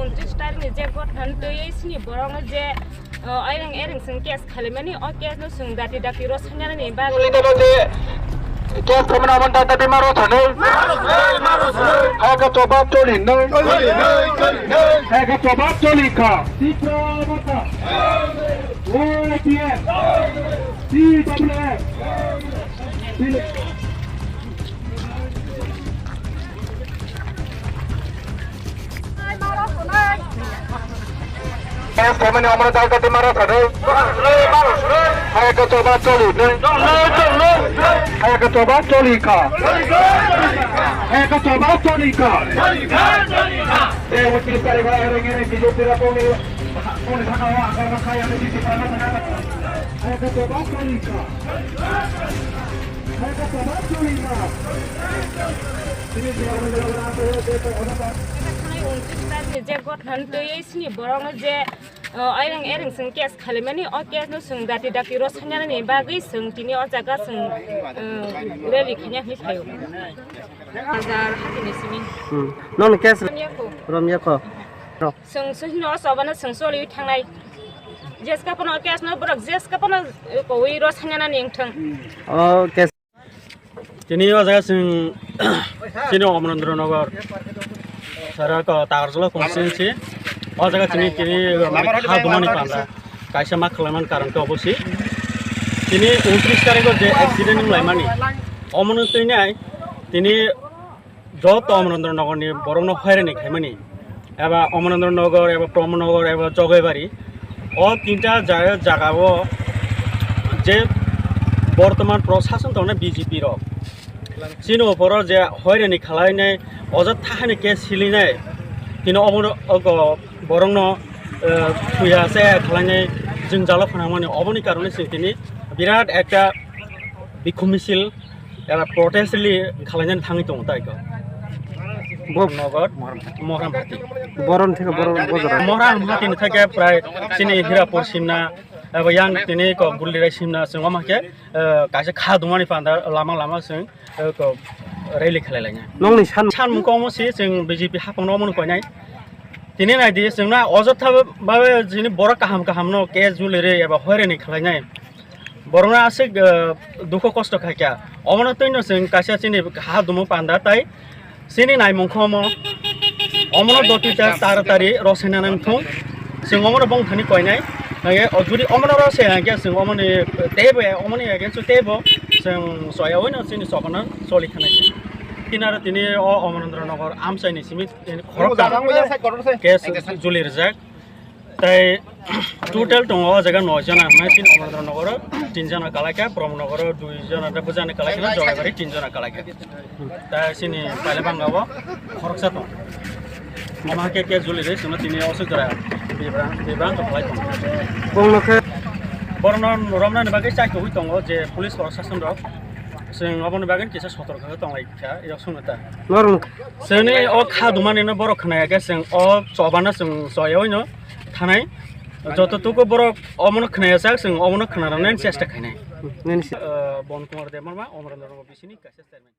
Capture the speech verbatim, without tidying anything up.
Untris tarikni je gothan twiwi sini borokno je, o, aireng aireng chwng case khalaimani, o case no chwng dati dati rw sanyanani bagwi. Choli tamo je case khaimani omono dati dati ma rw sanwi. Hai khe choba choli nai. Hai khe choba choli kha. Tipra motha. O P F. T W F. Khaimani omono dati dati ma rw sanwi. Hai khe choba choli nai. Hai khe choba choli kha. Hai khe choba choli kha. Tei untris tarikh o aireng aireng B J P rok kongni, kongni sakao ang kha, kha, kha, yang B J P rok kha, kha, kha. Hai khe choba choli kha. Hai khe choba choli kha. Thanai untris tarikni je gothan twiwi sini borokno je, o, aireng aireng chwng case khalaimani, o case no chwng dati dati rw sanyanani bagwi chwng tini o jaga chwng, o, rally khaina hinwi phaio. Bazar hatini simi. Hmm. Nono case romyakho. Romyakho. Ro. Chwng se hino o chobano chwng choliwi thangnai. Jeska pono case no borok jeska pono, eh, kowi rw sanyanani wngthwng. O case. Tini o jaga chwng chini Omonondro Nogor. Sara ko Tagarjala constituency. O jaga chini tini ha dumani panda. Kaisa ma khwlaimani karon khe obo si. Tini untris tarikh o je accident wnglaimani. Omono twiwi tini joto Omonondro Nogor ni borok no hoirani khaimani. Eba Omonondro Nogor, eba Pramod Nogor, eba Jogaibari. O tinta jaga, jaga o je bortoman prosason tongnai B J P rok. Chini opor o je hoirani khwlainai, oja thahani case hilinai. Tini omono, ogo borokno, eh, thuya se khwlainai jwngjalo phanangmani. Oboni karone chwng tini birat ekta bikhum misil eba protest rally khwlainani thangwi tongo tai kok. Bo Nogor, Mohram Hati. Boron theke boron bojora. Mohram Hati ni theke prai chini Hirapur simna, eba yang tini kok Guldirai simna chwng omo khe, eh, kaisa kha dumani panda lama lama chwng, eh, kok rally khwlai lainai. Nongni san Sanmung kok omo si chwng B J P hapang no omo koinai. Tini nai di chwngno ojotha babe chini borok kaham kaham no case juli re eba hoirani khwlainai. Borokno aswk, eh, dukhu kosto khaikha. Omono twino chwng kaisa chini ha dumu panda tai chini naimung kho omo. Omono dotita taratari rosena nang thung. Chwng omono bongthani koinai. Hage o judi omono rose hage chwng omoni tebo, omoni against tebo chwng soya oino chini sokono choli khanai. Kinaro tini o Omonondro Nogor amchaini simi tini khorok case juli rijak. Tai total tongo o jaga noi jona, hwnwi chini Omonondro Nogoro tin jona kalaikha, Pramod Nogoro dui jona, da bujani kalaikha, Jogaibari tin jona kalaikha. Tai chini Pailabanga o khoroksa tong. Mama ke ke juli re, chwngno tini o sujra bibra, bibra to khalai tong. Bongno khe borokno romnani bagwi chai togwi tongo je police proshashan rok. Chwng oboni bagwi kisa sotorko khe tong lai kha, yok sungno ta. Norok Chwngni o kha dumani no borok khwnaya khe chwng o chobano chwng choyaui no thanai. Joto tuku borok omono khwnaya chak chwng omono khwnarwknani chesta khainai. Nini si- Eh, Bon Kumar Debbarma, Omorendra Nagar bisini kaisa chairman.